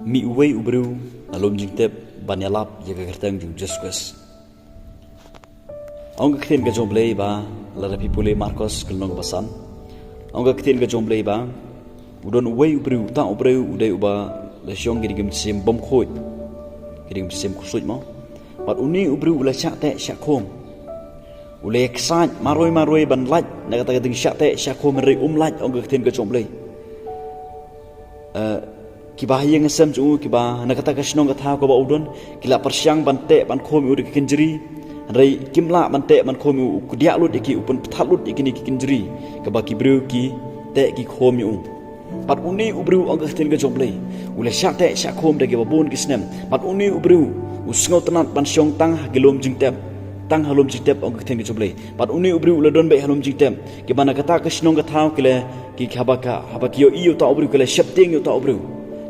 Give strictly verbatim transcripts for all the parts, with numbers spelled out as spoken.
Mih uwei u briew ha lum jingtep ban ïalap ïa ka kyrteng jong u Jisu Khrist. Ong ka ktien ka jong U Blei ba, lada phi pule Markos ka lynnong ba san. Ong ka ktien ka jong U Blei ba, u don uwei u briew, uta u briew u dei uba la shong ki dieng mynsiem bymkhuid, ki dieng mynsiem khuid mo. Bad une u briew u la shah teh shah khum. U la ïaksaid marwei marwei ban lait na kata ka jingshah teh shah khum, hynrei um lait, ong ka ktien ka jong U Blei. Eh, kiba ha ïing ha sem jong u, kiba na kata ka shnong ka thaw kaba u don, ki la pyrshang ban teh ban khum ïa u da ki kynjri, hynrei kim lah ban teh ban khum ïa u, u kdiah lut ïa ki, u pynpthat lut ïa kine ki kynjri kaba ki briew ki teh ki khum ïa u. Bad une u briew, ong ka ktien ka jong U Blei, u la shah teh shah khum da kiba bun ki snem. Bad une u briew u sngewtynnat ban shong tang ha ki lum jingtep, tang ha lum jingtep, ong ka ktien ka jong U Blei. Bad une u briew u la don beit ha lum jingtep. Kiba na kata ka shnong ka thaw ki la, ki, haba ka, haba ki ïohi ïa uta u briew, ki la sheptieng ïa uta u briew.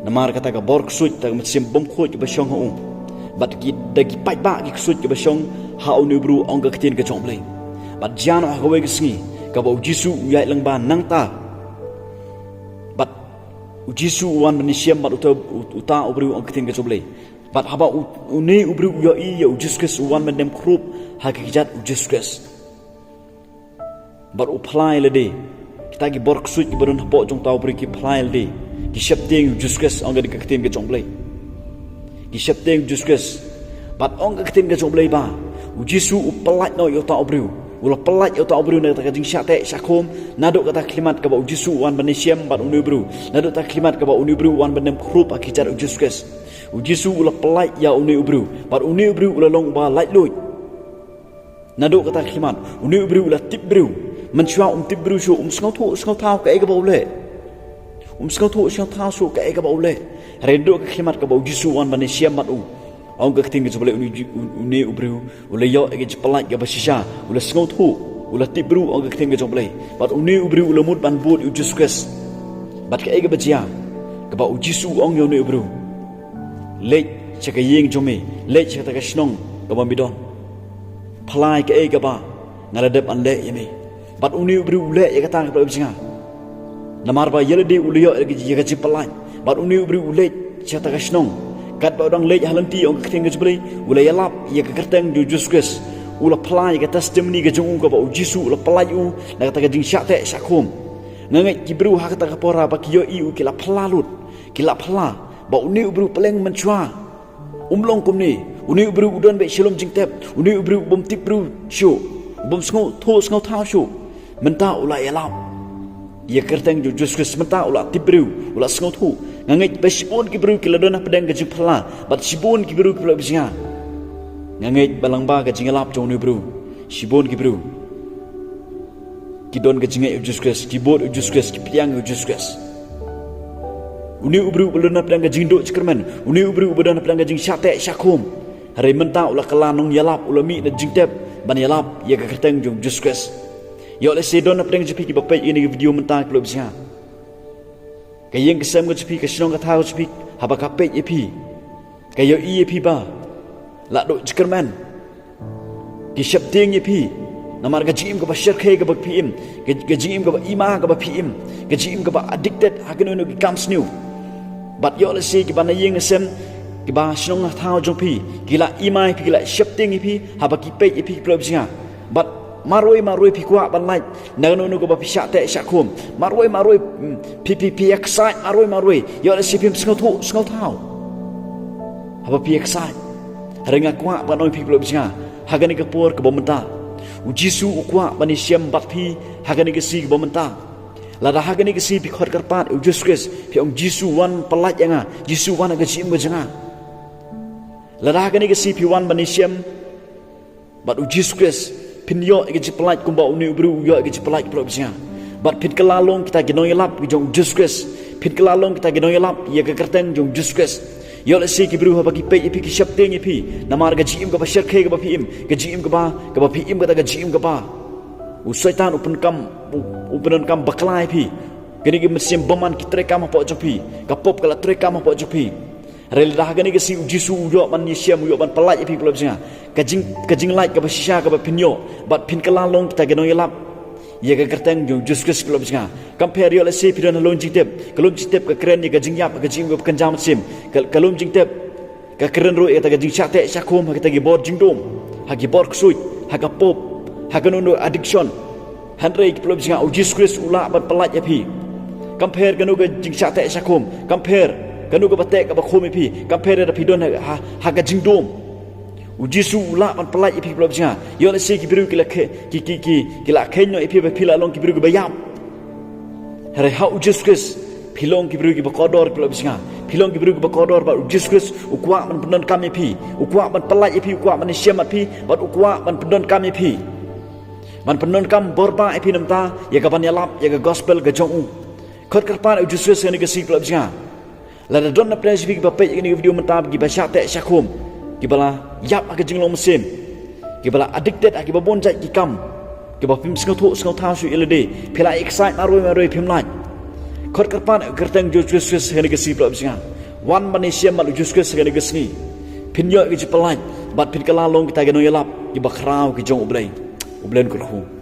Namar kata ka bor ksuid, kata ka mynsiem bymkhuid kaba shong ha u. Bad ki, da ki paidbah ki ksuid kiba shong ha une u briew, ong ka ktien ka jong U Blei. Bad jia noh ha kawei ka sngi kaba u Jisu u ïaid lyngba nangta. Bad u Jisu u wan ban ïashem bad uta, uta u briew, ong ka ktien ka jong U Blei. Bad haba u, une u briew u ïohi ïa u Jisu Khrist u wan ban dem khrup ha ka kjat u Jisu Khrist, bad u phla ïa lade. Kita ki bor ksuid kiba don hapoh jong uta u briew ki phla ïa lade. Ki sheptieng ïa u Jisu Khrist, ong ka ktien ka jong U Blei. Ki sheptieng ïa u Jisu Khrist. Bad ong ka ktien ka jong U Blei ba, u Jisu u pyllait noh ïa uta u briew. U la pyllait ïa uta u briew na kata ka jingshah teh shah khum, naduh kata ka khyllipmat kaba u Jisu u wan ban ïashem bad une u briew, naduh kata ka khyllipmat kaba une u briew u wan ban dem khrup ha ka kjat u Jisu Khrist. U Jisu u la pyllait ïa une u briew, bad une u briew u la long uba laitluid. Naduh kata ka khyllipmat, une u briew u la tip briew. Mynshuwa um tip briew shuh, um sngewthuh sngewthaw kaei kaba u leh. Um sngewthuh sngewthaw shuh kaei kaba u leh. Hynrei naduh ka khyllipmat kaba u Jisu u wan ban ïashem bad u, ong ka ktien ka jong U Blei, une u, une u briew u la ïoh ïa ka jingpyllait kaba shisha, u la sngewthuh, u la tip briew, ong ka ktien ka jong U Blei. Bad une u briew u la mut ban bud ïa u Jisu Khrist. Bad kaei kaba jia? Kaba u Jisu u ong ïa une u briew, leit sha ka ïing jong me, leit sha kata ka shnong kaba me don. Phla ïa kaei kaba nga la dep ban leh ïa me. Bad une u briew u leh ïa kata, ko paralok ba jong nga. Namar ba ïa lade u la ïoh ïa ka jingpyllait. Bad une u briew u leit sha kata ka shnong. Katba u dang leit ha lynti, ong ka ktien ka jong U Blei, u la ïalap ïa ka kyrteng jong u Jisu Khrist. U la phla ïa ka testimony ka jong u kaba u Jisu u la pyllait ïa u na kata ka jingshah teh shah khum. Nga ngeit ki briew ha kata ka por haba ki ïohi ïa u ki la phla lut. Ki la phla ba une u briew pylleng mynshuwa um long kumne. Une u briew u don beit sha lum jingtep, une u briew u bym tip briew shuh, u bym sngewthuh sngewthaw shuh. Mynta u la ïalap ïa ka kyrteng jong u Jisu Khrist, mynta u la tip briew, u la sngewthuh. Nga ngeit ba shibun ki briew ki la don hapdeng ka jingphylla, bad shibun ki briew, ko paralok ba jong nga. Nga ngeit ba lyngba ka jingïalap jong une u briew, shibun ki briew ki don ka jingngeit ïa u Jisu Khrist, ki bud ïa u Jisu Khrist, ki pdiang ïa u Jisu Khrist. Une u briew uba la don hapdeng ka jingduh jingkyrmen, une u briew uba don hapdeng ka jingshah teh shah khum, hynrei mynta u la kylla nongïalap, u la mih na jingtep ban ïalap ïa ka kyrteng jong u Jisu Khrist. Ïoh lehse don hapdeng jong phi kiba peit ïa kane ka video mynta, ko paralok ba jong nga. Ka ïing ka sem ka jong phi, ka shnong ka thaw ka jong phi, haba ka peit ïa phi, ka ïohi ïa phi ba la duh jingkyrmen. Ki sheptieng ïa phi namar ka jingim kaba shyrkhei kaba phi im, ka, ka jingim kaba ima kaba phi im, ka jingim kaba addicted ha kano kano ki kam sniew. Bad ïoh lehse kiba na ïing na sem, kiba shnong na thaw jong phi, ki la ima ïa phi, ki la sheptieng ïa phi haba ki peit ïa phi, ko paralok ba jong nga. Bad marwei marwei phi kwah ban lait na kano kano kaba phi shah teh shah khum. Marwei marwei, mm, phi, phi, phi excite marwei marwei. Ïoh lehse phim sngewthuh sngewthaw haba phi excite. Hynrei nga kwah ban ong ïa phi, ko paralok ba jong nga, ha kane ka por kaba mynta, u Jisu u kwah ban ïashem bad phi ha kane ka sngi kaba mynta. Lada ha kane ka sngi phi khot kyrpad ïa u Jisu Khrist, phi ong, Jisu, wan pyllait ïa nga, Jisu, wan ha ka jingim ka jong nga. Lada ha kane ka sngi phi wan ban ïashem bad u Jisu Khrist, phin ïoh ïa ka jingpyllait kumba une u briew u ïoh ïa ka jingpyllait, ko paralok ba jong nga. Bad phin kylla long kita ki nongïalap ki jong u Jisu Khrist. Phin kylla long kita ki nongïalap ïa ka kyrteng jong u Jisu Khrist. Ïoh lehse ki briew haba ki peit ïa phi ki sheptieng ïa phi namar ka jingim kaba shyrkhei kaba phi im, ka jingim kaba, kaba phi im kata ka jingim kaba u Soitan u pyndonkam, u, u pyndonkam bakla ïa phi. Kine ki mynsiem bymman ki treikam hapoh jong phi, ka pop ka la treikam hapoh jong phi. Hynrei lada ha kane ka sngi u Jisu u ïoh ban ïashem, u ïoh ban pyllait ïa phi, ko paralok ba jong nga, ka jing, ka jinglait kaba shisha kaba phin ïoh, bad phin kylla long kita ki nongïalap ïa ka kyrteng jong u Jisu Khrist, paralok ba jong nga. Kam pher, ïoh lehse phi don ha lum jingtep, ka lum jingtep ka kren ïa ka jingïap ha ka jingim kaba kynja mynsiem. Ka, ka lum jingtep ka kren ruh ïa kata ka jingshah teh shah khum ha kita ki bor jingdum, ha ki bor ksuid, ha ka pop, ha kano kano addiction. Hynrei, paralok ba jong nga, u Jisu Khrist u lah ban pyllait ïa phi. Kam pher kano ka jingshah teh shah khum, kam pher kano kaba teh kaba khum ïa phi, kam pher lada phi don ha, ha, ha ka jingdum, u Jisu u lah ban pyllait ïa phi, paralok ba jong nga. Ïoh lehse ki briew ki la khe-, ki, ki, ki, ki la kheiñ noh ïa phi ba phi la long ki briew kiba ïap. Hynrei ha u Jisu Khrist phi long ki briew kiba kordor, paralok ba jong nga. Phi long ki briew kiba kordor bad u Jisu Khrist u kwah ban pyndonkam ïa phi, u kwah ban pyllait ïa phi, u kwah ban ïashem bad phi, bad u kwah ban pyndonkam ïa phi, ban pyndonkam bor ba ïa phi namar ïa kaban ïalap ïa ka gospel ka jong u. Khot kyrpad ïa u Jisu Khrist ha kane ka sngi, paralok ba jong nga. Lada don na pdeng jong phi kiba peit ïa kane ka video mynta, kiba shah teh shah khum, kiba la ïap ha ka jinglong mynsiem, kiba la addicted ha kiba bun jait ki kam, kiba phim sngewthuh sngewthaw shuh ïa lade, phi la excite marwei marwei, phim lait. Khot kyrpad ïa ka kyrteng jong u Jisu Khrist ha kane ka sngi, paralok ba jong nga. Wan ban ïashem bad u Jisu Khrist ha kane ka sngi. Phin ïoh ïa ka jingpyllait bad phin kylla long kita ki nongïalap kiba khraw ki jong U Blei. U Blei un kyrkhu.